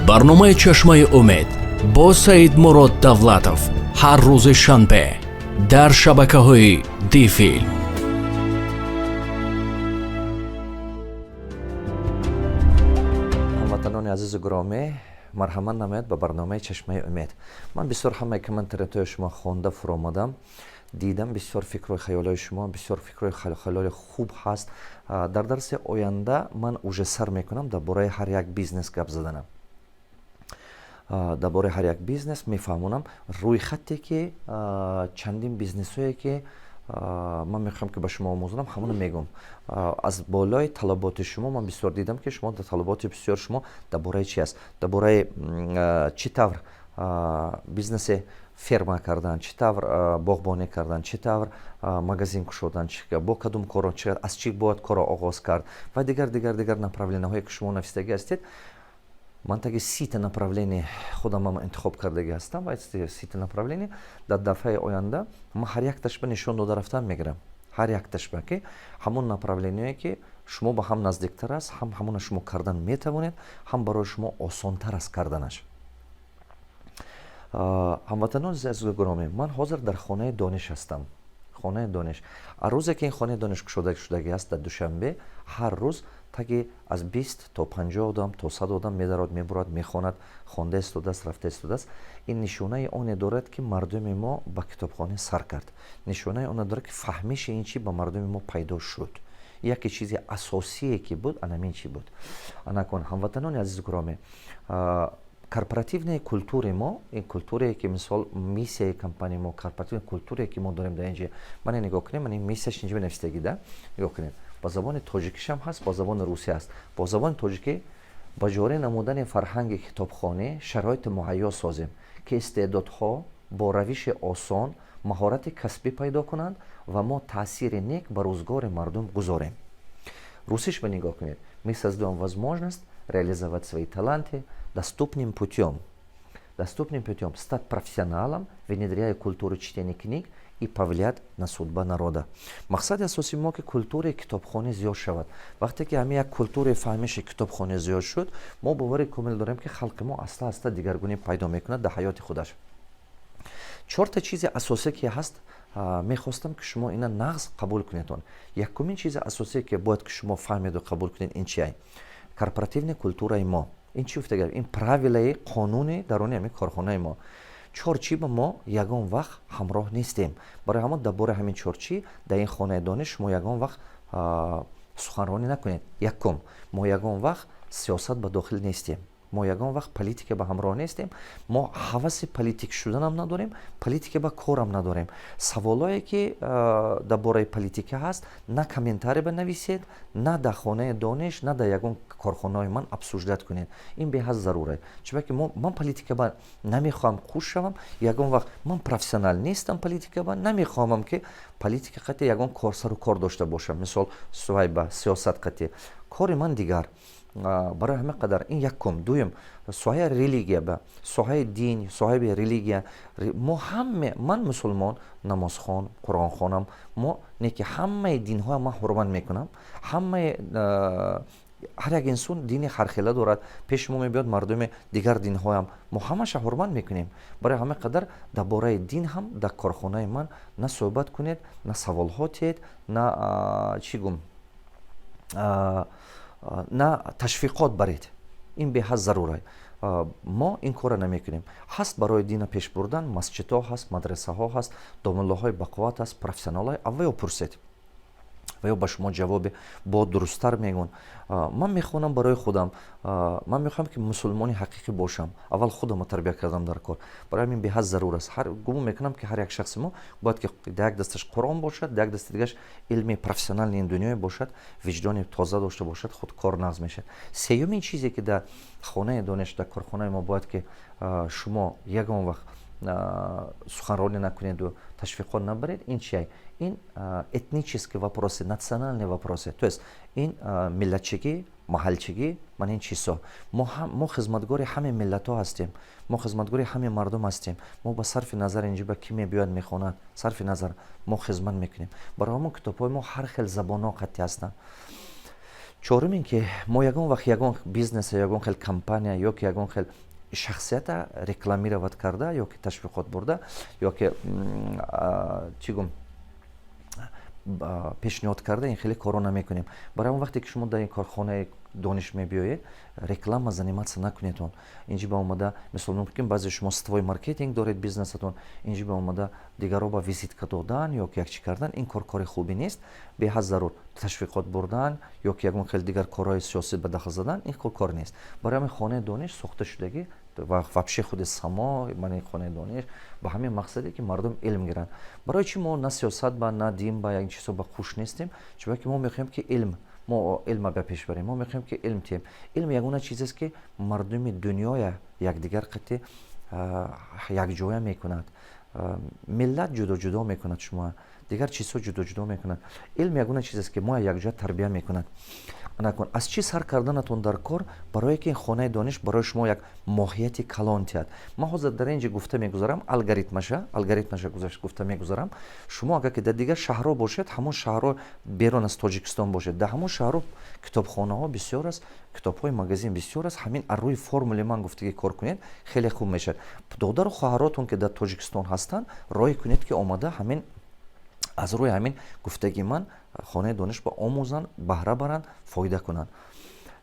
Барномаи «Чашмаи умед» бо Саидмурод Давлатов ҳар рӯзи шанбе дар шабакаҳои Дифилм. Ҳамватанони азизу гиромӣ, марҳамат намояд ба барномаи «Чашмаи умед». Ман бисёр ҳамаи комментариятҳои шумо хонда фуромадам, дидам, бисёр фикру хаёлҳои шумо, бисёр фикру хаёлҳои хуб ҳаст. Дар дарси оянда ман уже сар мекунам дар бораи ҳар як бизнес гап заданам, дар бораи ҳар як бизнес мефаҳмонам, рӯйхате ки чандин бизнесҳое ки ман мехоҳам ки ба шумо омӯзонам, ҳамоно мегӯм. Аз болои талаботи шумо ман бисёр дидам, ки шумо дар талаботи бисёр шумо дар бораи чи аст, дар бораи чӣ тавр бизнеси ферма кардан, чӣ тавр боғбонӣ кардан, чӣ тавр магазин кушодан, бо кадом коро, аз чӣ бояд корро оғоз кард ва дигар, дигар, дигар направлениҳое ки шумо нависдагӣ ҳастед. Ман таги 30-та направление худам интихоб кардагӣ ҳастам ва 30-та направление дар дафъаи оянда ман ҳар якташба нишон дода рафтан мегирам, ҳар якташба, ки ҳамон направление ки шумо ба ҳам наздиктар аст, ҳам ҳамона шумо кардан метавонед, ҳам барои шумо осонтар аст карданаш. Ҳамватанони азизу гиромӣ, ман ҳозир дар Хонаи дониш ҳастам. Хонаи дониш, аз рӯзе ки ин Хонаи дониш кушода шудагӣ аст дар Душанбе, ҳар рӯз таги аз 20 то 50 одам, то 100 одам медарод, мебурад, мехонад, хонда истодааст, рафта истодааст. Ин нишонаи оне дорад, ки мардуми мо ба китобхона сар кард, нишонаи оне дорад, ки фаҳмиши ин чӣ ба мардуми мо пайдо шуд. Яке чизи асосие ки буд, анамин чӣ буд. Анакун, ҳамватанони азизу гиромӣ, корпоративная культураи мо, ин культурае ки, мисол, миссияи компанияи мо, корпоративная культурае ки мо дорем дар инҷа, мана нигоҳ кунем, мана миссияш инҷа навистагӣ да, нигоҳ кунем, ба забони тоҷикишам ҳаст, ба забони русӣ ҳаст. Бо забони тоҷикӣ: ба ҷорӣ намудани фарҳанги китобхонӣ шароити муҳайё созем, ки истеъдодҳо бо равиши осон маҳорати касбӣ пайдо кунанд ва мо таъсири нек ба рӯзгори мардум гузорем. Русиш ба нигоҳ кунед: мы создаем возможность реализовать свои таланты доступным путем, стать профессионалом, внедряя культуру чтения книг и повлиять на судьба народа. Мақсади асосии мо, ки культураи китобхонӣ зиёд шавад. Вақте ки ҳамин як культураи фаҳмиши китобхонӣ зиёд шуд, мо бовари комил дорем, ки халқи мо аста аста дигаргунӣ пайдо мекунад дар ҳаёти худаш. Чорта чизи асосие ки ҳаст, мехостам, ки шумо ина нағз қабул кунедон. Якумин чизи асосие, ки бояд ки шумо фаҳмеду қабул кунед, ин чия? Корпоративная культураи мо. Ин чӣ гуфта? Ин правилаи қонуни даруни ҳамин корхонаи мо. Чор чӣ ба мо ягон вақт ҳамроҳ нестем. Барои ҳамон дар бораи ҳамин чор чӣ дар ин Хонаи дониш шумо ягон вақт суханронӣ накунед. Якум, мо ягон вақт сиёсат ба дохил нестем, мо ягон вақт политика ба ҳамроҳ нестем, мо ҳаваси политик шуданам надорем, политика ба корам надорем. Саволое ки дар бораи политика ҳаст, на комментарий банависед, на дар Хонаи дониш, на дар ягон корхонаҳои ман обсуждать кунед. Ин беҳад зарур, чунки ман политика ба намехоҳам хуш шавам ягон вақт. Ман профессионал нестам политика ба, намехоҳамам, ки политика қати ягон кор сару кор дошта бошам, мисол, сувай ба сиёсат қати кори ман дигар. Барои ҳама қадар ин якум. Дуюм, соҳаи религия ба, соҳаи дин, соҳаи религия, мо ҳаме, ман мусулмон, намозхон, қуръонхонам, мо не ки ҳамаи динҳоя ман ҳурмат мекунам. Ҳамаи, ҳар як инсон дини ҳархела дорад, пеши мо мебиёд мардуми дигар динҳоям, мо ҳамаша ҳурмат мекунем. Барои ҳама қадар дар бораи дин ҳам дар корхонаи ман на суҳбат кунед, на саволҳо тиҳед, на чӣ гум, на ташвиқот баред. Ин беҳад зарур, мо ин корро намекунем. Ҳаст барои дина пеш бурдан масҷидҳо ҳаст, мадрасаҳо ҳаст, домуллоҳои бақувват ҳаст, профессионалҳои, авваё пурсед ва ё ба шумо ҷавоби бо дурусттар мегӯн. Ман мехонам барои худам, ман мехоҳам, ки мусулмони ҳақиқӣ бошам, аввал худамро тарбия кардам дар кор. Барои ҳамин беҳад зарур аст. Гумон мекунам, ки ҳар як шахси мо бояд, ки дар як дасташ Қуръон бошад, дар як дасти дигаш илми профессиональный дунёе бошад, виҷдони тоза дошта бошад, худ кор нағз мешавад. Сеюмин чизе, ки дар Хонаи дониш, дар корхонаи мо бояд, ки шумо ягон вақт суханронӣ накунеду ташвиқот набаред, ин чия? Ин этнические вопросы, национальные вопросы, то есть ин миллатчигӣ, маҳалчигӣ, ман ин чизҳо. Мо хизматгори ҳамаи миллатҳо ҳастем, мо хизматгори ҳамаи мардум ҳастем. Мо ба сарфи назар инҷо ба кӣ мебиёяд, мехонад, сарфи назар мо хизмат мекунем. Барои ҳамон китобҳои мо ҳар хел забонҳо қатъӣ ҳастанд. Чорум ин ки мо ягон вақт ягон бизнеса, ягон хел компания ё ки ягон хел шахсията рекламировать карда ё ки ташвиқот бурда, ё ки, чӣ гум, пешниҳод карда, ин хеле корро намекунем. Барои он вақте ки шумо дар ин корхонаи дониш мебиёед, реклама заниматься накунедон. Инҷи ба омада, мисол, мумкин баъзе шумо сетевой маркетинг доред, бизнесатон, инҷи ба омада дигарро ба визитка додан ё ки як чӣ кардан, ин кор кори хубе нест. Беҳад зарур ташвиқот бурдан ё ки ягон хел дигар корҳои сиёсӣ ба дахл задан, ин кор кор нест. Барои ҳамин хонаи дониш сохта шудагӣ ва вообще худи само мани хонаи дониш ба ҳамин мақсаде, ки мардум илм гиранд. Барои чӣ мо на сиёсат ба, на дин ба, як чизҳо ба хуш нестем? Чунки мо мехоҳем, ки илм, мо илма ба пеш барем, мо мехоҳем, ки илм тиҳем. Илм ягона чизест, ки мардуми дунёя якдигар қатъи якҷоя мекунад. Миллат ҷудо ҷудо мекунад шумо, дигар чизҳо ҷудо ҷудо мекунад. Илм ягона чизест, ки мо якҷоя тарбия мекунад. Накун, аз чӣ сар карданатон дар кор, барое ки ин хонаи дониш барои шумо як моҳияти калон тиҳад? Ман ҳозир дар ин ҷо гуфта мегузарам алгоритмаша гуфта мегузарам. Шумо агар ки дар дигар шаҳрҳо бошед, ҳамон шаҳрҳо берун аз Тоҷикистон бошед, дар ҳамон шаҳрҳо китобхонаҳо бисёр аст, китобҳои магазин бисёр аст. Ҳамин аз рӯи формули ман гуфтагӣ кор кунед, хеле хуб мешавад. Додару хоҳаротон, ки дар Тоҷикистон ҳастанд, роҳе кунед, ки омада ҳамин аз рӯи ҳамин гуфтагии ман хонаи дониш ба омӯзанд, баҳра баранд, фоида кунанд.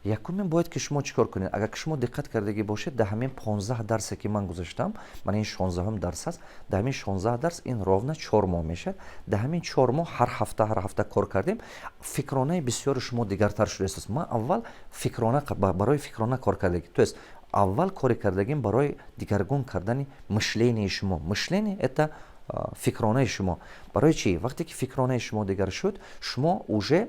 Якумин бояд ки шумо чӣ кор кунед? Агар ки шумо диққат кардагӣ бошед, дар ҳамин 15 дарсе, ки ман гузаштам, ман ин 16-ум дарс аст, дар ҳамин 16 дарс, ин ровно 4 моҳ мешавад. Дар ҳамин 4 моҳ ҳар ҳафта, ҳар ҳафта кор кардем. Фикронаи бисёри шумо дигартар шудааст. Ман аввал фикрона, барои фикрона кор кардагӣ, то есть аввал коре кардагим барои дигаргун кардани мышление шумо. Мышление — это фикронаи шумо. Барои чӣ? Вақте ки фикронаи шумо дигар шуд, шумо уже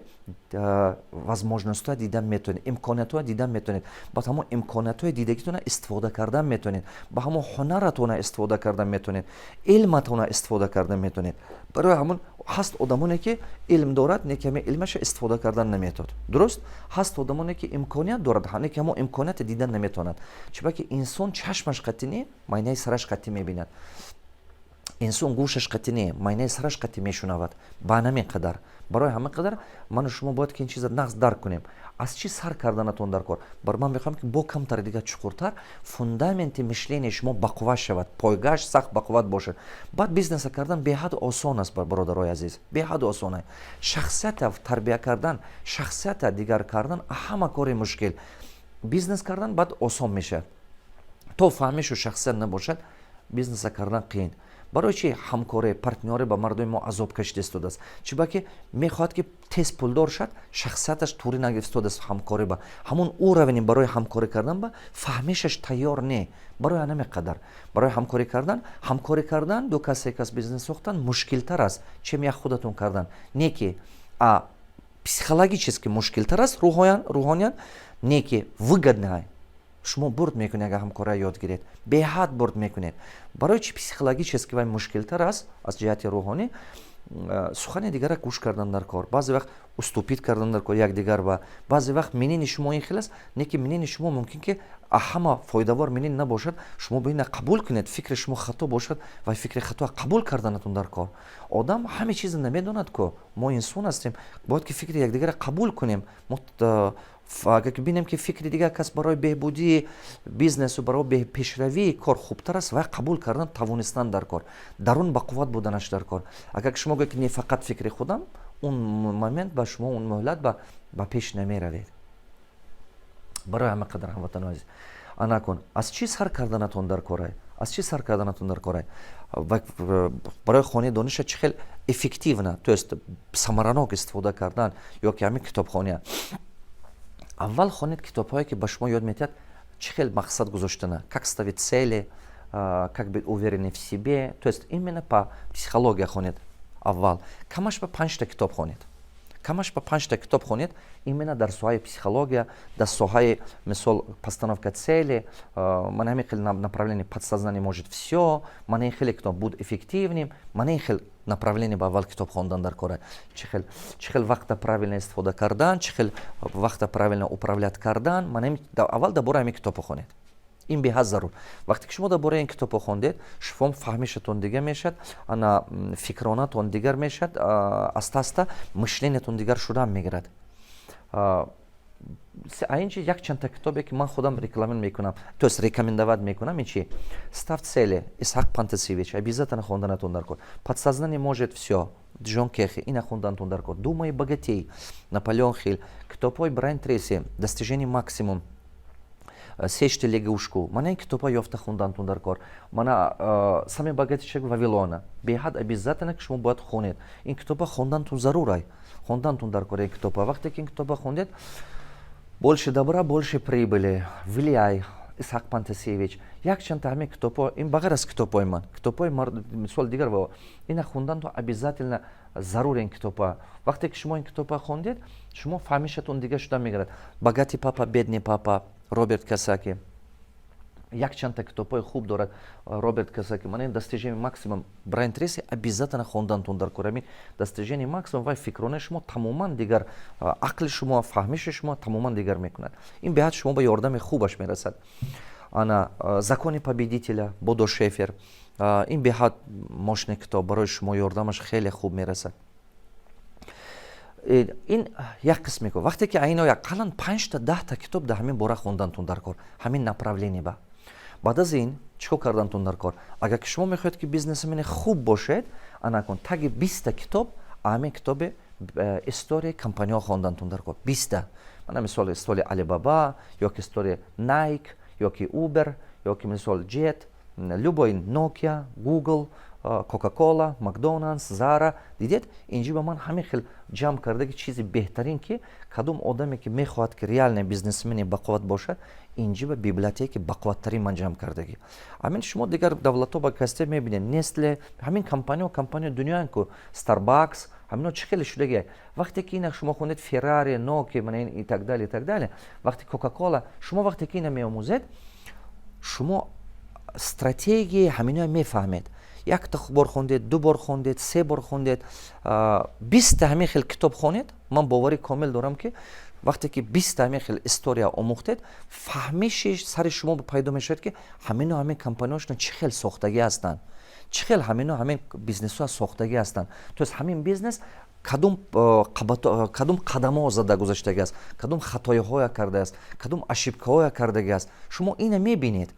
возможность ҳоя дидан метавонед, имкониятҳоя дидан метавонед, ба ҳамон имкониятҳои дидагитона истифода кардан метавонед, ба ҳамон ҳунаратона истифода кардан метавонед, илматона истифода кардан метавонед. Барои ҳамон ҳаст одамоне, ки илм дорад, не ки ҳамин илмаша истифода кардан наметавонад. Дуруст, ҳаст одамоне, ки имконият дорад, не ки ҳамон имконияте дидан наметавонад. Чунки инсон чашмаш қатъи не, майнаи сараш қатъи мебинад. Инсон гӯшаш қатъи не, майнаи сараш қатъи мешунавад. Ба ҳамин қадар, барои ҳамин қадар ману шумо бояд ки ин чиза нағз дарк кунем. Аз чӣ сар карданатон дар кор? Бар ман мехоҳам, ки бо камтар дигар чуқуртар фундаменти мышления шумо бақувват шавад, пойгааш сахт бақувват бошад. Баъд бизнеса кардан беҳад осон аст, бародарои азиз, беҳад осон. Шахсията тарбия кардан, шахсията дигар кардан ҳама кори мушкил. Бизнес кардан баъд осон мешавад. То фаҳмишу шахсият набошад, бизнеса кардан қиин. Барои чи ҳамкоре, партнёре ба мардуми мо азоб кашида истодааст? Чиба ки мехоҳад, ки тез пулдор шад, шахсияташ тури нагирифтодааст. Ҳамкорӣ ба ҳамон уровень барои ҳамкорӣ кардан ба фаҳмишаш тайёр не. Барои ҳамин қадар барои ҳамкорӣ кардан ду кас, се кас бизнес сохтан мушкилтар аст, чем як худатон кардан. Не ки а психологически мушкилтар аст, рӯҳонян не ки выгодный. Шумо бурд мекунед, агар ҳамкория ёд гиред, беҳад бурд мекунед. Барои чи психологически вай мушкилтар аст? Аз ҷиҳати рӯҳонӣ сухани дигара гӯш кардан дар кор, баъзе вақт уступить кардан дар кор якдигар ба. Баъзе вақт мнение шумо ин хел аст, не ки мнение шумо мумкин ки ҳама фоидавор мнение набошад. Шумо ба ина қабул кунед, фикри шумо хато бошад ва фикри хато қабул карданатон дар кор. Одам ҳаме чиза намедонад ку, мо инсон ҳастем, бояд ки фикри якдигарро қабул кунем. Мо агар ки бинем, ки фикри дигар кас барои беҳбудии бизнесу барои пешравии кор хубтар аст, вай қабул кардан тавонистан дар кор, дарун бақувват буданаш дар кор. Агар шумо гӯед, ки не, фақат фикри худам, он момент ба шумо, он муҳлат ба пеш намеравед. Барои ҳама қадар, ҳамватанои азиз, анакун, аз чӣ сар карданатон дар корай? Аз чӣ сар карданатон дар корай? Барои хонаи дониша чӣ хел эффективно, то есть самаранок истифода кардан ё ки ҳамин китобхония? Аввал хонед китобҳое, ки ба шумо ёд медиҳад чӣ хел мақсад гузоштана, как ставить цели, как быть уверенный в себе, то есть именно по психология хонед. Аввал камаш ба панҷта китоб хонед, камаш ба панҷта китоб хонед именно дар соҳаи психология, дар соҳаи, мисол, постановка цели, мана ҳамин хел направление, подсознание может всё, мана ин хеле китоб, будь эффективным, мана ин хел направление ба аввал китоб хондан дар кора. Чӣ хел вақта правильно истифода кардан, чӣ хел вақта правильно управлять кардан, мана аввал дар бораи ҳамин китобҳо хонед. Ин беҳад зарур. Вақте ки шумо дар бораи ин китобҳо хондед, шумо фаҳмишатон дигар мешавад, ана фикронатон дигар мешавад, аста аста мышление тон дигар шудаам мегирад. А ин чи, якчандта китобе, ки ман худам реклама мекунам, то есть рекомендовать мекунам, ин чи: «Ставь цели», Исҳақ Пантасевич, обязательно хонданатон дар кор. «Подсознание может все», Джон Кехо, ина хонданатон дар кор. «Думай и богатей», Наполеон Хилл, китобҳои Брайан Трейси, «Достижение максимум», «Съешьте лягушку», мана ин китобҳо ёфта хондантон дар кор. Мана «Самый богатый человек Вавилона», беҳад обязательно, ки шумо бояд хонед. Ин китобҳо хондантон зарурай, хондантон дар кор ин китобҳо. Вақте ки ин китобҳо хондед, «Больше добра, больше прибыли», «Влияй», Исҳақ Пантасевич, якчандта ҳамин китобҳо. Ин ба ғайр аз китобҳои ман, китобҳои мисол дигар ва ина хондан обязательно зарур ин китобҳо. Вақте ки шумо ин китобҳо хондед, шумо фаҳмишатон дигар шуда мегирад. «Богатый папа, бедный папа», Роберт Кийосаки, якчандта китобҳои хуб дорад Роберт Кийосаки. Мана ин «Достижение максимум», Брайан Трейси, обязательно хондантон дар кор. Ҳамин «Достижение максимум» вай фикронаи шумо тамоман дигар, ақли шумо, фаҳмиши шумо тамоман дигар мекунад. Ин беҳад шумо ба ёрдами хубаш мерасад. Ана «Законы победителя», Бодо Шефер, ин беҳад мощный китоб, барои шумо ёрдамаш хеле хуб мерасад. Ин як қисме ко вақте ки айно ақаллан панҷта, 10-та китоб дар ҳамин бора хондантон дар кор, ҳамин направление ба. Баъд аз ин чӣ кор кардантон дар кор? Агар ки шумо мехоҳед, ки бизнесмени хуб бошед, анакун таги 20-та китоб ҳамин китоби историяи компаниҳо хондантон дар кор, 20-та. Мана мисол, история Алибаба ё ки история Найк, ё ки Uber, ё ки мисол Jet, любой, Nokia, Google, Кока-Кола, Макдоналдс, Зара. Дидед, инҷи ба ман ҳамин хел ҷамъ кардаги чизи беҳтарин, ки кадом одаме, ки мехоҳад, ки реальный бизнесмени бақувват бошад, инҷи ба библиотеки бақувваттарин ман ҷамъ кардагӣ. Ҳамин шумо дигар давлатҳо ба касте мебинед, Нестле, ҳамин компаниҳо, компания дунёян ку, Старбакс, ҳамино чӣ хеле шудаги. Вақте ки ина шумо хондед, Феррари, Ноки, мана и так далее, и так далее, вақте Кока-Кола, шумо вақте ки ина меомӯзед, шумо стратегияи ҳаминоя мефаҳмед. Якта бор хондед, ду бор хондед, се бор хондед, 20-та ҳамин хел китоб хонед, ман боварӣ комил дорам, ки вақте ки 20-та ҳамин хел история омӯхтед, фаҳмиши сари шумо пайдо мешавад, ки ҳамино ҳамин компанияшона чӣ хел сохтагӣ ҳастанд, чӣ хел ҳамино ҳамин бизнесҳоа сохтагӣ ҳастанд, то есть ҳамин бизнес кадом қадамҳо зада гузаштагӣ аст, кадом хатоиҳоя кардааст, кадом ошибкаҳоя кардагӣ аст. Шумо ина мебинед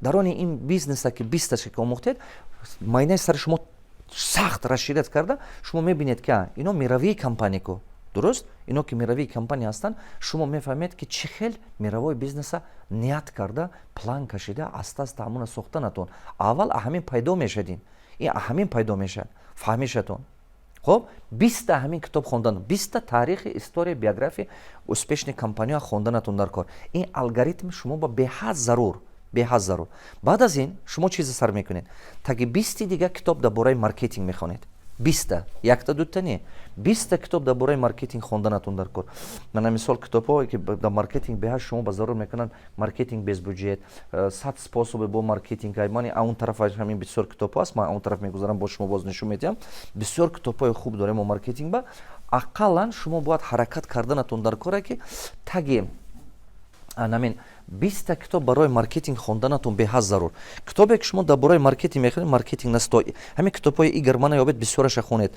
дар они ин бизнеса, ки 20-таша ки омӯхтед, майнаи сари шумо сахт расширять карда, шумо мебинед, ки ино мировые компания ку. Дуруст, ино ки мировые компания ҳастанд, шумо мефаҳмед, ки чӣ хел мировой бизнеса ният карда, план кашида, аста аста ҳамона сохтанатон. Аввал ҳамин пайдо мешавад, ин ҳамин пайдо мешавад фаҳмишатон. Хоб, 20-та ҳамин китоб хондан, 20-та таърихи, история, биография успешный компанияҳо хонданатон дар кор. Ин алгоритм шумо ба беҳад зарур, беҳад зарур. Баъд аз ин шумо чизе сар мекунед: таги 20-ти дига китоб дар бораи маркетинг мехонед. 20-та, якта, дута не, 20-та китоб дар бораи маркетинг хонданатон дар кор. Мана мисол, китобҳое, ки дар маркетинг беҳад шумо ба зарур мекунанд: «Маркетинг без бюджет», «100 способы бо маркетинг». Мани аун тараф ҳамин бисёр китобҳо аст, ман аун тараф мегузарам, бо шумо боз нишон медиҳам. Бисёр китобҳои хуб дорем мо маркетинг ба. Ақаллан шумо бояд ҳаракат карданатон дар коре, ки таги намин 20-та китоб барои маркетинг хонданатон беҳад зарур. Китобе, ки шумо дар бораи маркетинг мехонед, «Маркетинг на 100», ҳамин китобҳои Игор Мана ёбед, бисёраша хонед.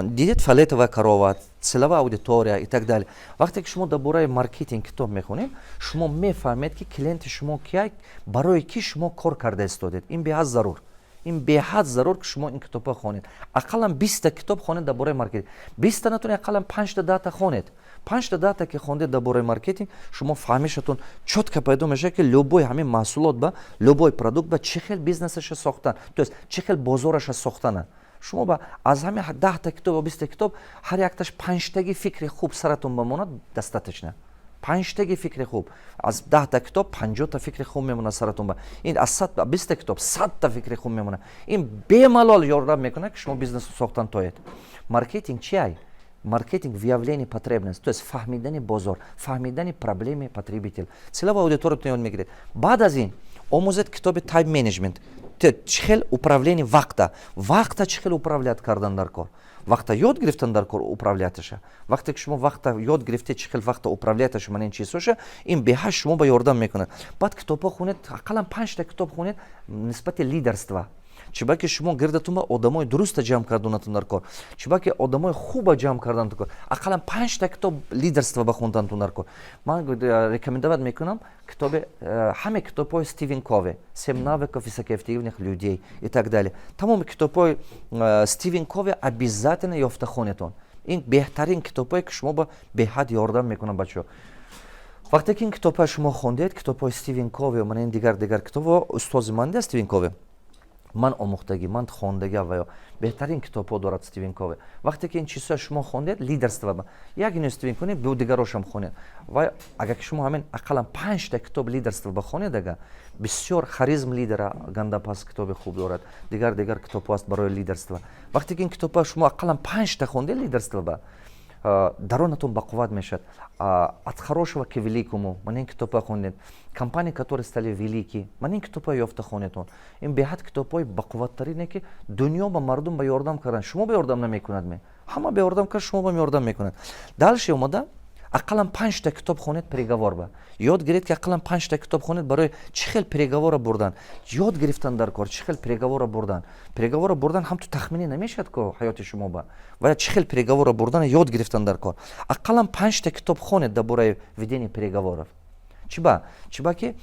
Дидед, «Фиолетовая корова», «Целевая аудитория» и так далее. Вақте ки шумо дар бораи маркетинг китоб мехонед, шумо мефаҳмед, ки клиенти шумо кия, барои ки шумо кор карда истодед. Ин беҳад зарур, ин беҳад зарур, ки шумо ин китобҳо хонед. Ақаллан 20-та китоб хонед дар бораи маркетинг. 20-та натонед, ақаллан панҷта, 10-та хонед. Панҷта, 10-та ки хондед дар бораи маркетинг, шумо фаҳмишатон чётко пайдо мешавад, ки любой ҳамин маҳсулот ба, любой продукт ба чӣ хел бизнесаша сохтан, то есть чӣ хел бозораша сохтана. Шумо ба аз ҳамин 10-та китоб ё 20-та китоб ҳар якташ панҷтаги фикри хуб саратон бамонад, достаточно. Панҷтаги фикри хуб аз 10-та китоб 50-та фикри хуб мемонад саратон ба. Ин аз 20-та китоб 100-та фикри хуб мемонад. Ин бемалол ёрдам мекунад, ки шумо бизнес сохтан тоед. Маркетинг чи ай? Маркетинг — выявление потребность, то есть фаҳмидани бозор, фаҳмидани проблеми потребитель, целевая аудиториятон ёд мегиред. Баъд аз ин омӯзед китоби тайм менеҷмент, чӣ хел управление вақта, вақта чӣ хел управлять кардан дар кор, вақта ёд гирифтан дар кор, управляташа. Вақте ки шумо вақта ёд гирифтед, чӣ хел вақта управляташа, мана ин чизҳоша, ин беҳад шумо ба ёрдам мекунад. Баъд китобҳо хонед, ақаллан панҷта китоб хонед нисбати лидерство. Чиба ки шумо гирдатон ба одамои дуруста ҷамъ кардонатон дар кор, чиба ки одамои хуба ҷамъ кардан кор. Ақаллан панҷта китоб лидерство ба хондантон дар кор. Ман рекомендовать мекунам китоби ҳаме китобҳои Стивен Кови, «Семь навыков высокоэффективных людей» и так далее. Тамоми китобҳои Стивен Кови обязательно ёфта хонетон. Ин беҳтарин китобҳое, ки шумо ба беҳад ёрдам мекунанд, бачаҳо. Вақте ки ин китобҳои шумо хондед, китобҳои Стивен Кови, мана ин дигар китобҳо, устози ман Стивен Кови, ман омӯхтагӣ, ман хондагӣ ва ё беҳтарин китобҳо дорад Стивен Кови. Вақте ки ин чизҳоя шумо хондед, лидерство, як ино Стивен Кови, бу дигарошам хонед. Ва агар ки шумо ҳамин ақаллан панҷта китоб лидерство бахонед, ага бисёр, «Харизм лидера» гандапас китоби хуб дорад, дигар китобҳо аст барои лидерство. Вақте ки ин китобҳо шумо ақаллан панҷта хондед лидерство ба, даронатон бақувват мешавад. «От хорошего к великому», мана ин китобҳо хондед, «Компании, которые стали велики», мана ин китобҳо ёфта хонедон. Ин беҳад китобҳои бақувваттарине, ки дунё ба мардум ба ёрдам кардан. Шумо ба ёрдам намекунад ме? Ҳама ба ёрдам кард, шумо ба ёрдам мекунад. Дальше омада, ақаллан панҷта китоб хонед переговор ба. Ёд гиред, ки ақаллан панҷта китоб хонед барои чӣ хел переговора бурдан. Ёд гирифтан дар кор, чӣ хел переговора бурдан. Переговора бурдан ҳам ту тахминӣ намешавад ко ҳаёти шумо ба. Ва чӣ хел переговора бурдан ёд гирифтан дар кор. Ақаллан панҷта китоб хонед дар бораи ведение переговоров. Чиба? Чиба ки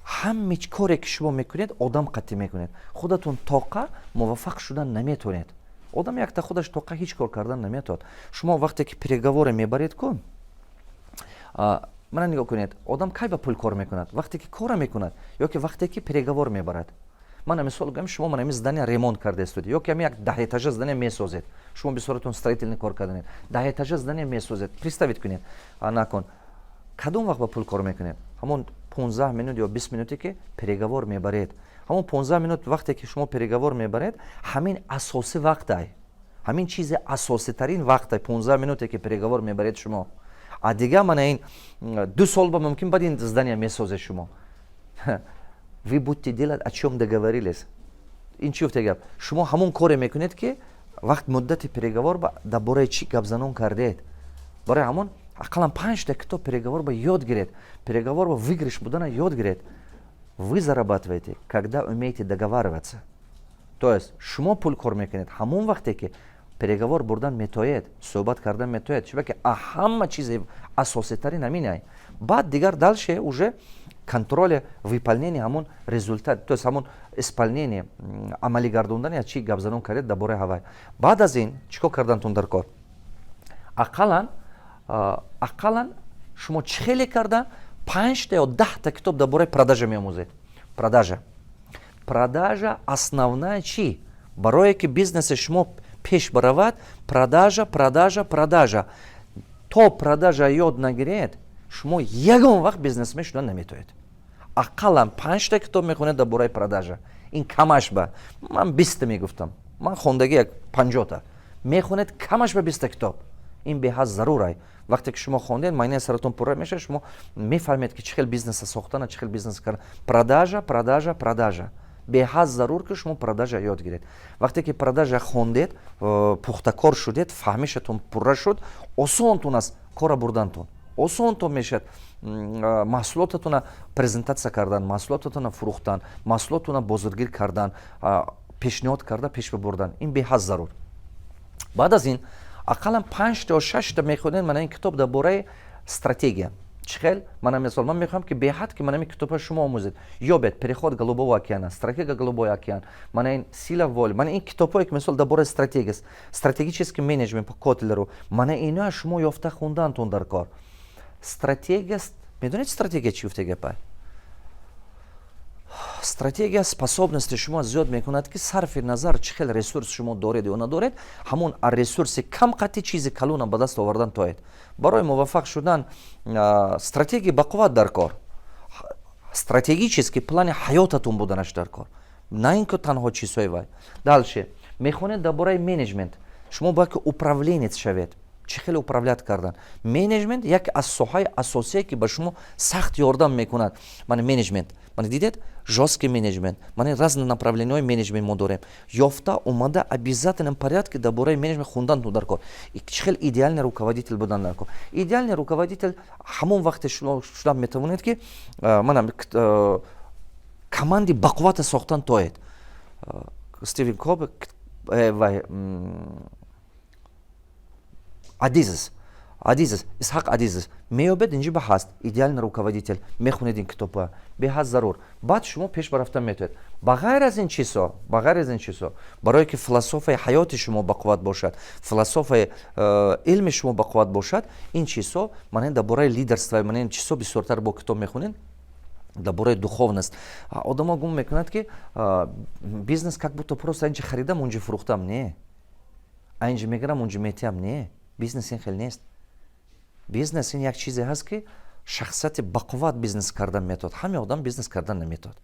ҳаме коре, ки шумо мекунед, одам қатъӣ мекунед. Худатон тоқа муваффақ шудан наметавонед. Одам якта худаш тоқа ҳеҷ кор кардан наметавонад. Шумо вақте ки переговоре мебаред ку, мана нигоҳ кунед, одам кай ба пул кор мекунад? Вақте ки кора мекунад ё ки вақте ки переговор мебарад? Мана мисол гӯям, шумо мана ами здания ремонт карда истодед ё ки ами як 10 этажа здания месозед. Шумо бисёратон строительный кор карданед, 10 этажа здания месозед, представить кунед. Накун, кадом вақт ба пул кор мекунед? Ҳамон 15 минут ё 20 минуте, ки переговор мебаред. Ҳамон 15 минут вақте ки шумо переговор мебаред, ҳамин асосӣ вақтай, ҳамин чизи асоситарин вақтай, 15 минуте, ки переговор мебаред шумо. А дига мана ин 2 сол ба мумкин баъд ин здания месозед шумо. Вы будете делать, о чем договорились. Ин чӣ гуфта гап? Шумо ҳамон коре мекунед, ки вақт муддати переговор дар бораи чӣ гапзанон кардед. Барои ҳамон ақаллан панҷта китоб переговор ба ёд гиред, переговор ба выигрыш будана ёд гиред. Вы зарабатываете, когда умеете договариваться. То есть шумо пул кор мекунед ҳамон вақте, ки переговор бурдан метоед, суҳбат кардан метоед. Чиба ки ҳама чизи асоситарин ҳаминай. Баъд дигар дальше уже контроли выполнение ҳамон результат, то есть ҳамон исполнение, амалӣ гардондани аз чӣ гапзанон кардед дар бораи ҳавай. Баъд аз ин чӣ кор кардантон дар кор? Ақаллан шумо чӣ хеле карда панҷта ё 10та китоб дар бораи продажа меомӯзед. Продажа, продажа основная чӣ? Барое ки бизнеси шумо пеш баравад, продажа, продажа, продажа. То продажа ёд нагиред, шумо ягон вақт бизнесмен шудан наметавонед. Ақаллан панҷта китоб мехонед дар бораи продажа. Ин камаш ба ман 20та мегуфтам, ман хондагӣ як 50та. Мехонед камаш ба 20та китоб. Ин беҳад зарурай. Вақте ки шумо хондед, майнаи саратон пурра мешавад, шумо мефаҳмед, ки чӣ хел бизнеса сохтана, чӣ хел бизнес кардан. Продажа, продажа, продажа. Беҳад зарур, ки шумо продажа ёд гиред. Вақте ки продажа хондед, пухтакор шудед, фаҳмишатон пурра шуд, осонтун аст кора бурдантон, осонтон мешавад маҳсулотатона презентатсия кардан, маҳсулотатона фурӯхтан, маҳсулотатона бозоргир кардан, пешниҳод карда пеш бибурдан. Ин беҳад зарур. Баъд аз ин ақаллан панҷта ё шашта мехонед мана ин китоб дар бораи стратегия. Чӣ хел? Мана мисол, ман мехоҳам, ки беҳад ки мана ин китобҳо шумо омӯзед, ёбед «Переход Голубого океана», «Стратегия Голубой океан», мана ин «Сила воли», мана ин китобҳое, ки мисол дар бораи стратегия, «Стратегический менеджмент» по Котлеру, мана иноа шумо ёфта хундантон дар кор. Стратегия, медонед, стратегия чӣ гуфта гапа? Стратегия способности шумо зиёд мекунад, ки сарфи назар чӣ хел ресурс шумо доред ё надоред, ҳамон ресурси кам қатъи чизи калона ба даст овардан тоед. Барои муваффақ шудан стратегия бақувват дар кор, стратегический плани ҳаётатон буданаш дар кор, на ин ки танҳо чизҳои вай. Дальше мехонед дар бораи менеҷмент. Шумо бояд ки управленец шавед, чӣ хеле управлять кардан. Менеҷмент яке аз соҳаи асосие, ки ба шумо сахт ёрдам мекунад. Мана менеҷмент, мана дидед, жесткий менеҷмент, мана разные направлениҳои менеҷмент мо дорем. Ёфта омада, обязательном порядке дар бораи менеҷмент хундан дар кор. Чӣ хел идеальный руководитель будан дар кор. Идеальный руководитель ҳамон вақте шудан метавонед, ки мана команди бақуввата сохтан тоед. Стивен Кови ва Адизес, Адизес, Исҳақ Адизес меёбед. Инҷи ба ҳаст «Идеальный руководитель», мехонед ин китоба, беҳад зарур. Баъд шумо пеш барафта метавонед. Ба ғайр аз ин чизҳо, ба ғайр аз ин чизҳо, барое ки философияи ҳаёти шумо бақувват бошад, философияи илми шумо бақувват бошад, ин чизҳо, манен дар бораи лидерство, манен чизҳо бисёртар бо китоб мехонед, дар бораи духовность. Одамо гум мекунад, ки бизнес как будто просто инҷи харидам, унҷи фурӯхтам, не, инҷи мегирам, унҷи метиҳам. Не, бизнес ин хел нест. Бизнес ин як чизе ҳаст, ки шахсияти бақувват бизнес кардан метавонад. Ҳаме одам бизнес кардан наметавонад,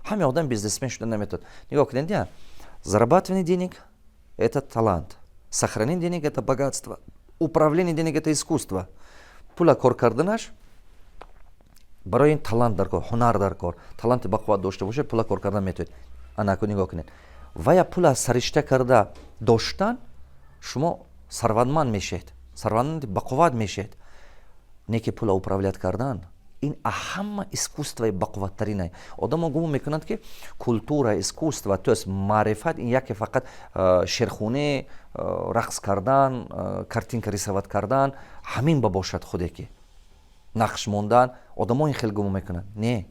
ҳаме одам бизнесмен шудан наметавонад. Нигоҳ кунед, я зарабатывание денег — это талант, сохранение денег — это богатство, управление денег — это искусство. Пула кор карданаш барои ин талант дар кор, ҳунар дар кор. Таланти бақувват дошта бошед, пула кор кардан метавонед. Анаку нигоҳ кунед, вая пула саришта карда доштан, шумо сарватманд мешед, сарватманди бақувват мешед. Не ки пула управлять кардан ин ҳама искусствои бақувваттаринай. Одамо гумон мекунанд, ки культура, искусство, то есть маърифат ин яке фақат шерхунӣ, рақс кардан, картинка рисовать кардан, ҳамин ба бошад, худе ки нақш мондан. Одамо ин хел гумон мекунанд. Не,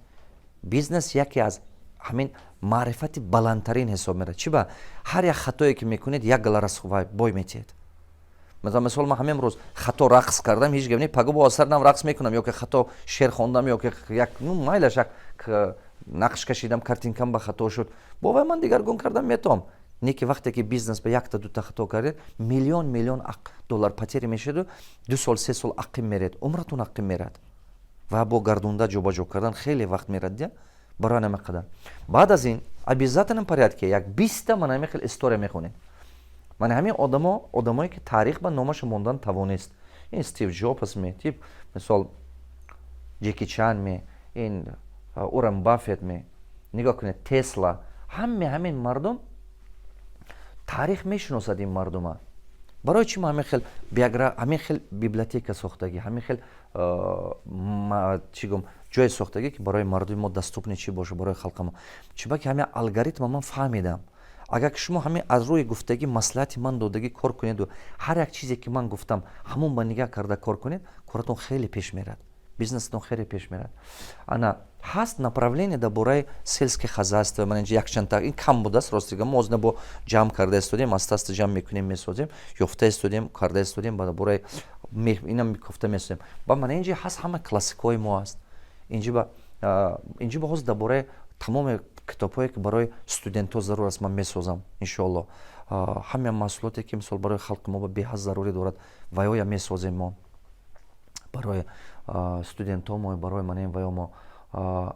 бизнес яке аз ҳамин маърифати баландтарин ҳисоб мерад. Чи ба ҳар як хатое ки мекунед, як гала бой метиҳед. Мисол, ман ҳамин рӯз хато рақс кардам, ҳеҷ гап не, паго бо асар нав рақс мекунам, ё ки хато шеър хондам, ё ки як, ну, майлаш, як нақш кашидам, картинкам ба хато шуд, бо вай ман дигаргун кардам метавом. Не ки вақте ки бизнес ба якта дута хато кардед, миллион миллион доллар потери мешаду 2 сол, 3 сол ақим меред, умратон ақим мерад ва бо гардунда ҷобаҷо кардан хеле вақт мерад. Дия барои ҳама қадар. Баъд аз ин обязательном порядке як 20-та ман ҳамин хел история мехонед. Ман ҳамин одамо, одамое ки таърих ба номаша мондан тавонист, ин Стив Ҷобс ме, тип мисол Ҷеки Чан ме, ин Уоррен Баффет ме, нигоҳ кунед, Тесла, ҳаме ҳамин мардум таърих мешиносад ин мардума. Барои чӣ ма ҳамин хел ҳамин хел библиотека сохтагӣ, ҳамин хел, чӣ гум, ҷое сохтагӣ, ки барои мардуми мо доступный чӣ боша, барои халқи мо? Чунки ҳамин алгоритма ман фаҳмидам. Агар ки шумо ҳамин аз рӯи гуфтагӣ, маслиҳати ман додагӣ кор кунеду ҳар як чизе ки ман гуфтам, ҳамон ба нигаҳ карда кор кунед, коратон хеле пеш мерад, бизнесатон хеле пеш мерад. Ана ҳаст направление дар бораи сельское хозяйство. Ман инҷа якчандта, ин кам будааст, ростига. Мо озна бо ҷамъ карда истодем, аста аста ҷамъ мекунем, месозем, ёфта истодем, карда истодем, ба бораи инам кофта месозем. Ба мана инҷа ҳаст, ҳама классикҳои мо ҳаст инҷа. Ба инҷа ба ҳозир дар бораи тамоми китобҳое ки барои студентҳо зарур аст, ман месозам, иншоалло. Ҳама маҳсулоте ки мисол барои халқи мо беҳад зарурӣ дорад, ваёя месозем мо барои студентҳо мо, барои манем ваё мо.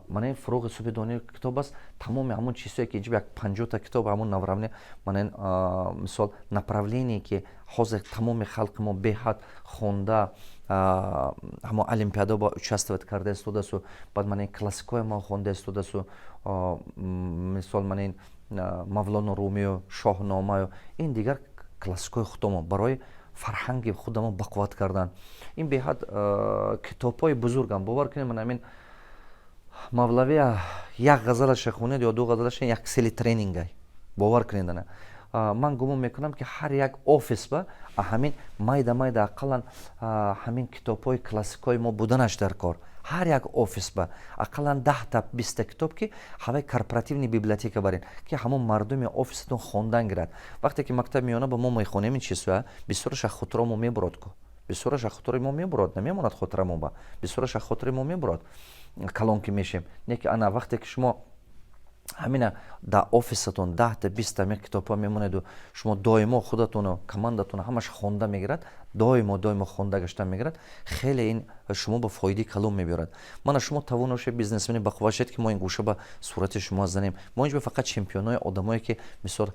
Манен «Фуруғи субҳи донӣ» китоб аст. Тамоми ҳамон чизҳое ки инҷа як 50-та китоб, ҳамон направление, манен мисол направление, ки ҳозир тамоми халқи мо беҳад хонда, ҳамон олимпиада ба участвовать карда истодасу, баъд манен классикҳои мо хонда истодасу, мисол манен Мавлоно Румию, Шоҳномаю ин дигар классикҳои худомо барои фарҳанги худамо бақувват кардан. Ин беҳад китобҳои бузургам, бовар кунед. Ман ҳамин Мавлавия як ғазалаша хонед ё ду ғазалаша, як сели тренингай, бовар кунед. Ана ман гумон мекунам, ки ҳар як офис ба ҳамин майда майда ақаллан ҳамин китобҳои классикҳои мо буданаш дар кор. Ҳар як офис ба ақаллан 10-та, 20-та китоб, ки ҳавай корпоративный библиотека барен, ки ҳамон мардуми офисатон хондан гирад. Вақте ки мактаби миёна ба мо мехонем, ин чизҳоя бисёраш аз хотиро мо мебурод ку, бисёраш аз хотири мо мебурод, намемонад хотирамо ба, бисёраш аз хотири мо мебурод, калон ки мешем. Не ки ана вақте ки шумо ҳамина дар офисатон 10-та, 20-та ҳамин китобҳо мемонеду, шумо доимо худатону командатон ҳамаш хонда мегирад, доимо доимо хонда гаштан мегирад, хеле ин шумо ба фоидаи калон мебиёрад. Мана шумо тавоно шед, бизнесмени бақувват шед, ки мо ин гӯша ба сурати шумо занем. Мо инҷо фақат чемпионои одамое ки мисол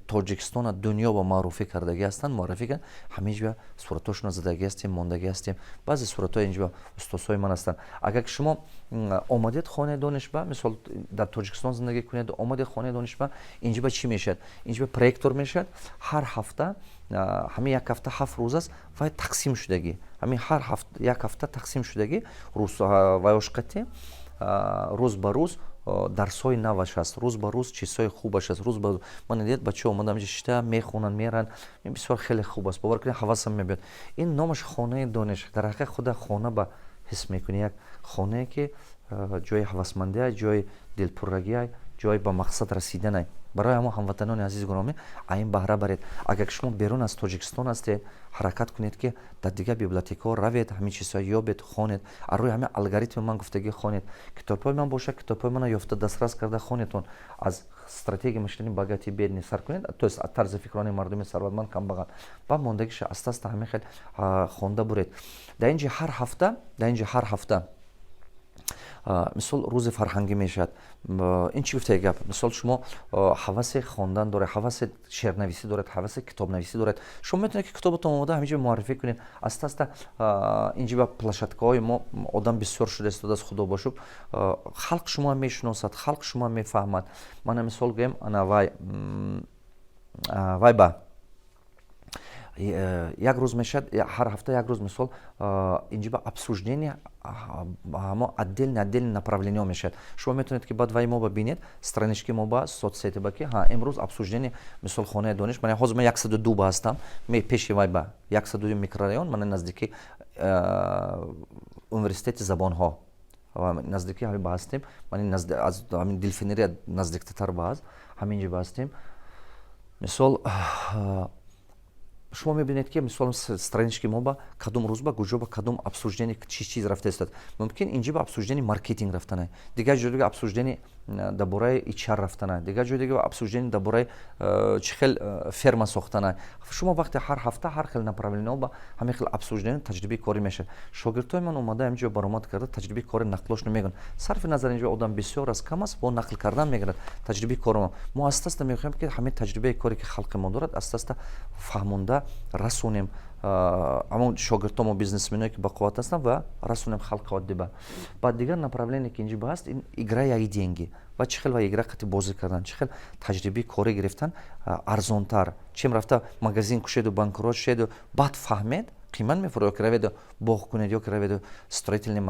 Тоҷикистона дунё ба маъруфӣ кардагӣ ҳастанд, муаррифӣ кард, ҳаминҷа суратҳошона задагӣ ҳастем, мондагӣ ҳастем. Баъзе суратҳои инҷа устозҳои ман ҳастанд. Агар ки шумо омадед хонаи донишба, мисол дар Тоҷикистон зиндагӣ кунед, омадед хонаи донишба, инҷа ба чӣ мешавад? Инҷа ба проектор мешавад. Ҳар ҳафта, ҳамин як ҳафта 7 рӯз аст, вай тақсим шудагӣ, ҳамин ҳар як ҳафта тақсим шудагӣ вайошқати. Рӯз ба рӯз дарсҳои наваш аст, рӯз ба рӯз чизҳои хубаш аст. Рӯз ба ман дидед, бачаҳо омада ҳаминҷа шита мехонанд, меранд. Ин бисёр хеле хуб аст, бовар кунед, ҳавасам мебиёд. Ин номаш Хонаи дониш. Дар ҳақиқат худа хона ба ҳис мекунӣ, як хонае, ки ҷои ҳавасмандия, ҷои дилпуррагия, ҷои ба мақсад расиданай. Барои ҳамо, ҳамватанони азизи гиромӣ, ин баҳра баред. Агар шумо берун аз Тоҷикистон ҳастед, ҳаракат кунед, ки дар дигар библиотекаҳо равед, ҳамин чизҳо ёбед, хонед, аз рӯи ҳамин алгоритми ман гуфтагӣ хонед. Китобҳои ман бошад, китобҳои мана ёфта, дастрас карда хонедтон. Аз «Стратегия мышления богатый бедный» сар кунед, то есть тарзи фикрони мардуми сарватманд, камбағал, ба мондагиша аста аста ҳамин хел хонда буред. Дар инҷа ҳар ҳафта, мисол, рӯзи фарҳангӣ мешавад. Ин чӣ гуфтаи гап? Мисол, шумо ҳаваси хондан доред, ҳаваси шеърнависӣ доред, ҳаваси китобнависӣ доред, шумо метавонед, ки китобатон омода ҳаминҷо муаррифӣ кунед. Аста аста инҷи ба площадкаҳои мо одам бисёр шуда истодааст, худо ба шукр. Халқ шумо мешиносад, халқ шумо мефаҳмад. Мана, мисол гӯем, ана вай ба як рӯз мешавад, ҳар ҳафта як рӯз, мисол, инҷи ба обсуждение ҳамо отдельно отдельно направлениҳо мешавад. Шумо метавонед, ки баъд вай мо ба бинед, странички мо ба соцсети ба, ки ҳа, имрӯз обсуждение, мисол, Хонаи дониш. Мана ҳозир ман 102 ба ҳастам, пеши вай ба 102 микрорайон, мана наздики университети забонҳо, наздики ҳамин ба ҳастем. Ман аз ҳамин дельфинария наздиктар ба аст, ҳамин ҷо ба ҳастем. Мисол, шумо мебинед, ки, мисол, странички мо ба кадом рӯз, ба куҷо, ба кадом обсуждение, чӣ чиз рафта истод. Мумкин, инҷи ба обсуждение маркетинг рафтана, дигар ҷой дига обсуждение дар бораи HR рафтана, дигар ҷой дига обсуждение дар бораи чӣ хел ферма сохтана. Шумо вақте ҳар ҳафта ҳар хел направлениҳо ба ҳамин хел обсуждение, таҷрибаи корӣ мешавад. Шогирдҳои ман омада, ҳаминҷо баромад карда, таҷрибаи кори нақлошро мегӯянд. Сарфи назар инҷо одам бисёр аст, кам аст, бо нақл кардан мегирад таҷрибаи кори мо. Мо аста аста мехоҳем, ки ҳамин таҷрибаи коре, ки халқи мо дорад, аста аста фаҳмонда расонем ҳамон шогирдҳо, бизнесменое, ки бақувват ҳастанд, ва расонем халқи оддӣ ба. Баъд дигар направление, ки инҷи ба ҳаст, ин «Игра и деньги» ва чӣ хел ва игра қати бозӣ кардан, чӣ хел таҷрибаи корӣ гирифтан арзонтар, чем рафта магазин кушеду, банкрот шеду, баъд фаҳмед, қимат мефурӯ, ё ки раведу боғ кунед, ё ки раведу строительный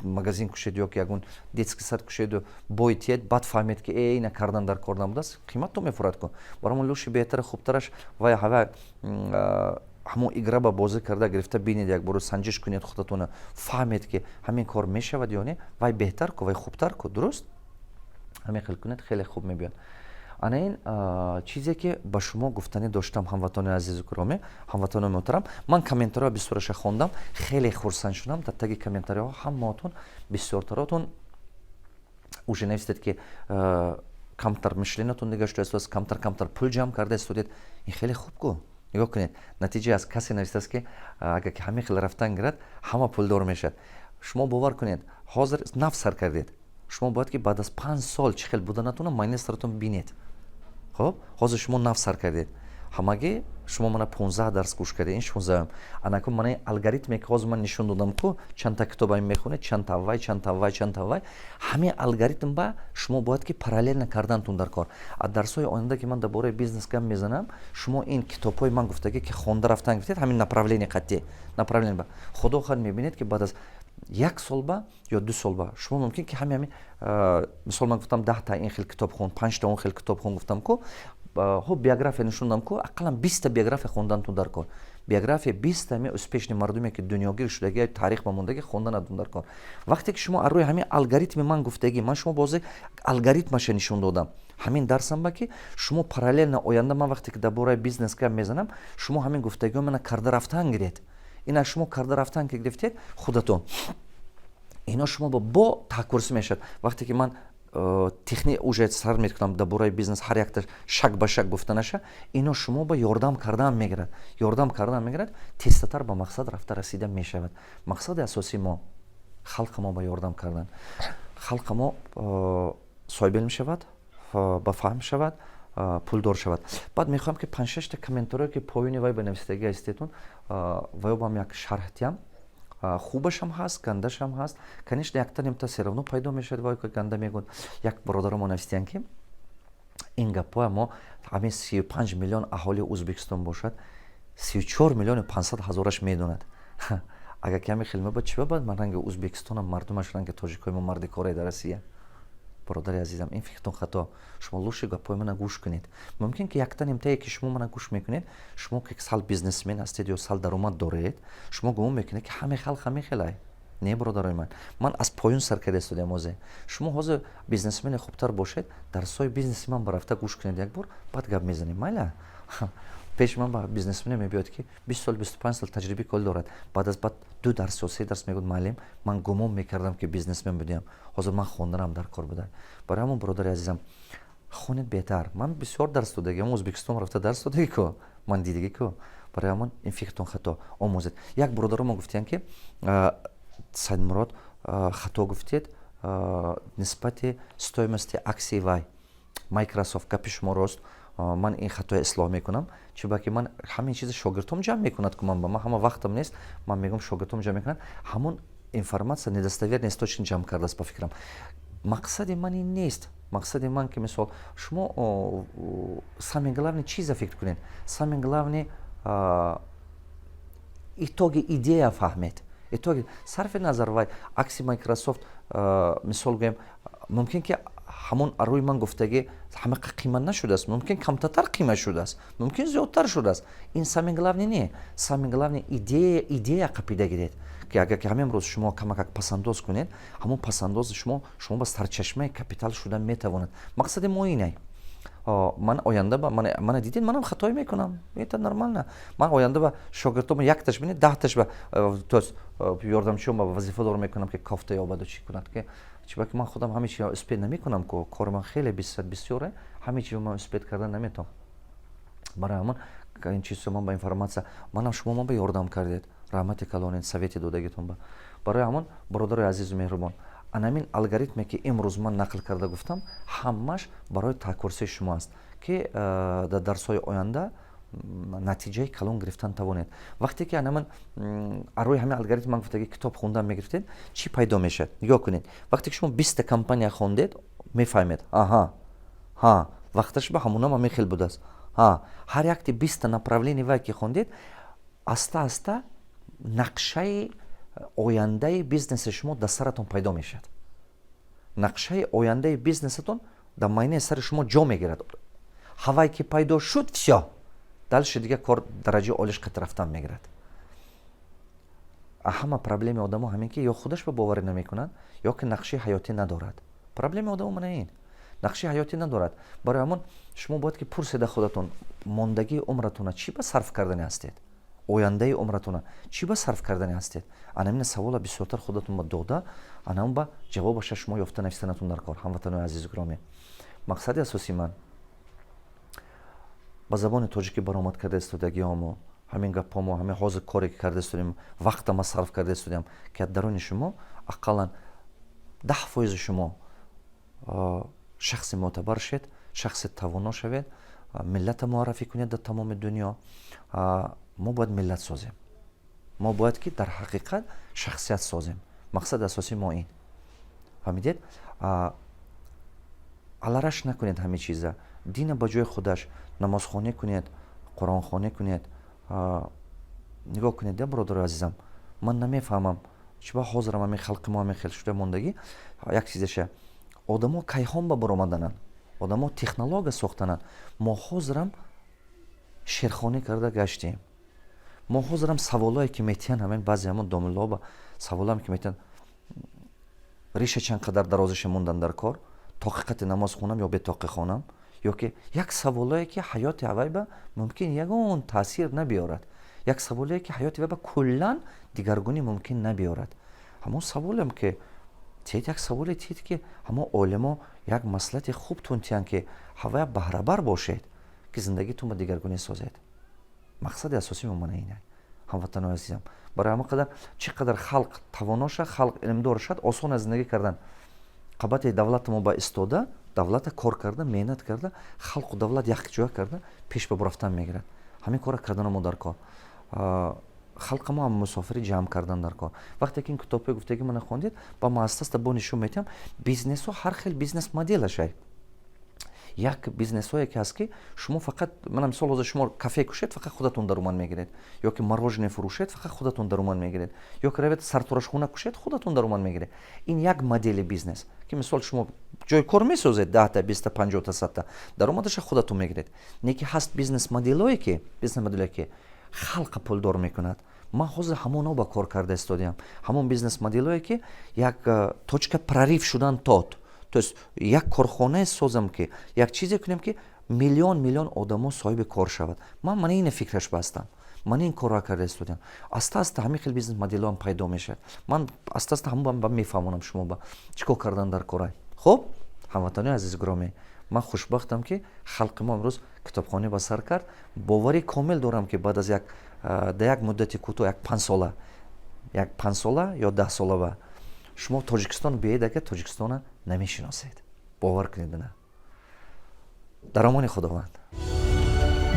магазин кушед, ё ки ягон детский сад кушеду, бой тиед, баъд фаҳмед, ки э, ина кардан дар кор набудааст, қимат то мефурад ку. Барои мо лучше, беҳтара, хубтараш вай ҳава ҳамон игра ба бозӣ карда гирифта бинед, як боро санҷиш кунед худатона, фаҳмед, ки ҳамин кор мешавад ё не. Вай беҳтар ку, вай хубтар ку, дуруст? Ҳамин хел кунед, хеле хуб мебиёд. Ана ин чизе, ки ба шумо гуфтанӣ доштам, ҳамватони азизу гиромӣ, ҳамватони муҳтарам. Ман комментариҳо бисёраша хондам, хеле хурсанд шудам. Дар таги комментариҳо ҳамаотон, бисёртаротон уже нависед, ки камтар мышлениятон дигар шуда истодааст, камтар камтар пул ҷамъ карда истодед. Ин хеле хуб ку. Нигоҳ кунед, натиҷа аст. Касе навистааст, ки агар ки ҳамин хел рафтан гирад, ҳама пулдор мешавад. Шумо бовар кунед, ҳозир нав сар кардед. Шумо бояд, ки баъд аз 5 сол чӣ хел буданатона майнаи саратон бинед. Хуб, ҳозир шумо нав сар кардед. Ҳамагӣ шумо мана 15 дарс гӯш кардед, ин 16-ум. Анаку мана алгоритме, ки ҳозир ман нишон додам ку, чандта китоб ами мехонед, чандта вай, чандта вай, чандта вай, ҳамин алгоритм ба шумо бояд, ки параллельно кардантун дар кор. А дарсҳои оянда, ки ман дар бораи бизнес гап мезанам, шумо ин китобҳои ман гуфтагӣ, ки хонда рафтан гуфтед, ҳамин направление қатъӣ направление ба, худо хоҳад, мебинед, ки баъд аз як сол ба ё 2 сол ба шумо мумкин, ки ҳами мисол, ман гуфтам, 10-та ин хел китоб хон, панҷта он хел китоб хон гуфтам ку, хуб, биография нишондам ку, ақаллан 20-та биография хондантун дар кор. Биография 20-та ҳами успешный мардуме, ки дунёгир шудагӣ, таърих ба мондагӣ, хонданатун дар кор. Вақте ки шумо аз рӯи ҳамин алгоритми ман гуфтагӣ, ман шумо бозе алгоритмаша нишон додам ҳамин дарсам ба, ки шумо параллельно оянда, ман вақте ки дар бораи бизнес гап мезанам, шумо ҳамин гуфтагиҳо мана карда рафтан гиред. Ина шумо карда рафтан ки гирифтед худатон, ино шумо бо таҳкурсӣ мешавад. Вақте ки ман техни уже сар мекунам дар бораи бизнес, ҳар якта шаг ба шаг гуфта наша, ино шумо ба ёрдам кардан мегирад, ёрдам кардан мегирад, тезтатар ба мақсад рафта расида мешавад. Мақсади асосии мо халқи мо ба ёрдам кардан, халқи мо соҳибилм шавад, ба фаҳм шавад, пулдор шавад. Баъд мехоҳам, ки панҷшашта комментариое, ки поёни вай ба нависдагӣ ҳастетун, ваё бам як шарҳ диҳам. Хубашам ҳаст, гандашам ҳаст, конечно, якта нимта всё равно пайдо мешавад, вай ганда мегӯяд. Як бародарамо навистиянд, ки ин гапҳоя мо ҳамин 35 миллион аҳолии Ӯзбекистон бошад, 34 миллиону 500 ҳазораш медонад. Агар каме хел мебад, чӣ бабад? Ман ранги Узбекистонам, мардумаш ранги тоҷикои мо мардикорае дар Россия. Бародари азизам, ин фикртон хато. Шумо лучше гапҳои мана гӯш кунед. Мумкин ки якта нимтае ки шумо мана гӯш мекунед, шумо ки сал бизнесмен ҳастед ё сал даромад доред, шумо гумон мекунед, ки ҳаме халқ ҳаме хелай. Не, бародарои ман, ман аз поён сар карда истодиам. Ҳозир шумо ҳозир бизнесмени хубтар бошед, дарсҳои бизнеси ман барафта гӯш кунед як бор, баъд гап мезанем. Майла? Пеши ман ба бизнесмене мебиёд, ки 20 сол, 25 сол таҷрибаи кор дорад. Баъд аз баъд ду дарс ё се дарс мегӯяд: «Муаллим, ман гумон мекардам, ки бизнесмен будиам, ҳозир ман хонданам дар кор буда». Барои ҳамон, бародари азизам, хонед беҳтар. Ман бисёр дарс додагиам, Ӯзбекистон рафта дарс додагӣ ку, ман дидагӣ ку. Барои ҳамон ин фикртон хато, омӯзед. Як бародаро мо гуфтиянд, ки Саидмурод, хато гуфтед нисбати стоимости акции вай Майкрософт. Гапи шумо рост, ман ин хатоя ислоҳ мекунам. Чунки ман ҳамин чизи шогирдҳом ҷамъ мекунад ку, ман ба ман ҳама вақтам нест. Ман мегӯям, шогирдҳом ҷамъ мекунад. Ҳамон информация недостоверный источник ҷамъ кардааст, ба фикрам. Мақсади ман ин нест. Мақсади ман ки, мисол, шумо самое главное чиза фикр кунед, самое главное итоги идея фаҳмед. Итоги сарфи назар вай акси Майкрософт, мисол гӯем, мумкин ки ҳамон рӯи ман гуфтагӣ ҳамақа қимат нашудааст, мумкин камтатар қимат шудааст, мумкин зиёдтар шудааст. Ин самое главное не. Самое главное идея, идея қапида гиред, ки агар ки ҳамин рӯз шумо камакак пасандоз кунед, ҳамон пасандози шумо шумо ба сарчашмаи капитал шуда метавонад. Мақсади мо инай. Ман оянда ба мана дидед, манам хатоӣ мекунам, это нормально. Ман оянда ба шогирдҳомо якташ бинед, 10таш ба, то есть ёрдамчиём ба вазифадор мекунам, ки кофта ёбаду чӣ кунад, ки чунки ман худам ҳама чи успеть намекунам ку. Кори ман хеле бисёре, ҳама чи ман успеть кардан наметавонам. Барои ҳамон ин чизо ман ба информация манам, шумо ман ба ёрдам кардед, раҳмати калонед совети додагитон ба. Барои ҳамон, бародарои азизу меҳрубон, анамин алгоритме, ки имрӯз ман нақл карда гуфтам, ҳамаш барои таъкурсии шумо аст, ки дар дарсҳои оянда натиҷаи калон гирифтан тавонед. Вақте ки анаман рӯи ҳамин алгоритм ман гуфтаги китоб хондан мегирифтед, чӣ пайдо мешавад? Нигоҳ кунед: вақте ки шумо 20та компания хондед, мефаҳмед: аҳа, ҳа, вақташ ба ҳамонам ҳамин хел будааст. Ҳа, ҳар якти 20та направление вай ки хондед, аста аста нақшаи ояндаи бизнеси шумо дар саратон пайдо мешавад. Нақшаи ояндаи бизнесатон дар майнаи сари шумо ҷо мегирад. Ҳавай ки пайдо шуд, всё, дальше дигар кор дараҷаи олиш қат рафтан мегирад. Ҳама проблеми одамо ҳамин, ки ё худаш ба боварӣ намекунад, ё ки нақшаи ҳаётӣ надорад. Проблеми одамо мана ин, нақшаи ҳаётӣ надорад. Барои ҳамон шумо бояд ки пурседа худатон: мондагии умратона чӣ ба сарф кардани ҳастед, ояндаи умратона чӣ ба сарф кардани ҳастед? Анамина савола бисёртар худатон ба дода, анам ба ҷавобаша шумо ёфта навистанатон дар кор. Ҳамватанои азизу гиромӣ, мақсади асосии ман ба забони тоҷикӣ баромад карда истодагиҳомо, ҳамин гапҳомо, ҳамин ҳозир коре ки карда истодем, вақтама сарф карда истодем, ки аз даруни шумо ақаллан 10% шумо шахси мӯътабар шед, шахси тавоно шавед, миллата муаррафӣ кунед дар тамоми дунё. Мо бояд миллат созем, мо бояд ки дар ҳақиқат шахсият созем. Мақсади асосии мо ин. Фаҳмидед? Алараш накунед ҳамин чиза. Дина ба ҷои худаш, намозхонӣ кунед, қуръонхонӣ кунед. Нигоҳ кунед, я бародари азизам, ман намефаҳмам, чиба ҳозирам ҳамин халқи мо ҳамин хел шуда мондагӣ. Як чизаша: одамо кайҳон ба баромадананд, одамо технология сохтананд, мо ҳозирам шерхонӣ карда гаштем. Мо ҳозирам саволое ки метиҳанд, ҳамин баъзе ҳамон домиллоба саволам ки метиҳанд: риша чанд қадар дарозиша мондан дар кор, тоқиқати намоз хонам ё бетоқӣ хонам, ё ки як саволое ки ҳаёти авайба мумкин ягон таъсир набиёрад, як саволое ки ҳаёти вайба куллан дигаргунӣ мумкин набиёрад. Ҳамон саволем ки тиҳед, як саволе тиҳед, ки ҳамон олимо як маслиҳати хуб тун тиҳанд, ки ҳавая баҳрабар бошед, ки зиндагитон ба дигаргунӣ созед. Мақсади асосии мо мана ина, ҳамватанои азизам. Барои ҳамон қадар чӣ қадар халқ тавоно шад, халқ илмдор шад, осон аст зиндагӣ кардан. Қабати давлати мо ба истода, давлата кор карда, меҳнат карда, халқу давлат якҷоя карда пеш ба рафтан мегирад. Ҳамин кора кардана мо дар кор, халқа мо ҳам мусофири ҷамъ кардан дар кор. Вақте ки ин китобҳои гуфтагӣ мана хондед, ба ма аста аста бо нишон метиҳам, бизнесҳо ҳар хел бизнес моделашай. Як бизнесҳое ки ҳаст, ки шумо фақат, мана мисол, ҳозир шумо кафе кушед, фақат худатон даромад мегиред, ё ки мороженое фурӯшед, фақат худатон даромад мегиред, ё ки равед сарторошхона кушед, худатон даромад мегиред. Ин як модели бизнес, ки мисол шумо ҷои кор месозед, 10-та, 20-та, 50-та, 100-та, даромадаша худатон мегиред. Не ки ҳаст бизнес моделое ки халқа пулдор мекунад. Ман ҳозир ҳамоно ба кор карда истодиам, ҳамон бизнес моделое ки як точка прорыв шудан тод, то есть як корхонае созам, ки як чизе кунем, ки миллион миллион одамо соҳиби кор шавад. Ман мана ина фикраш бастам, ман ин корро карда истодиам. Аста аста ҳамин хел бизнес моделҳоам пайдо мешавад. Ман аста аста ҳамон ба мефаҳмонам шумо ба чӣ кор кардан дар корай. Хуб, ҳамватанои азизи гиромӣ, ман хушбахтам, ки халқи мо имрӯз китобхонӣ ба сар кард. Боварӣ комил дорам, ки баъд аз як дар як муддати кӯтоҳ, як 5-сола ё 10-сола ба шумо Тоҷикистон биед, агар Тоҷикистона намешиносед, бовар кунед, на. Дар амони Худованд.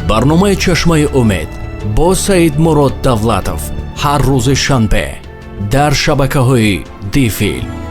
Барномаи «Чашмаи умед» бо Саидмурод Давлатов ҳар рӯзи шанбе дар шабакаҳои Дифилм.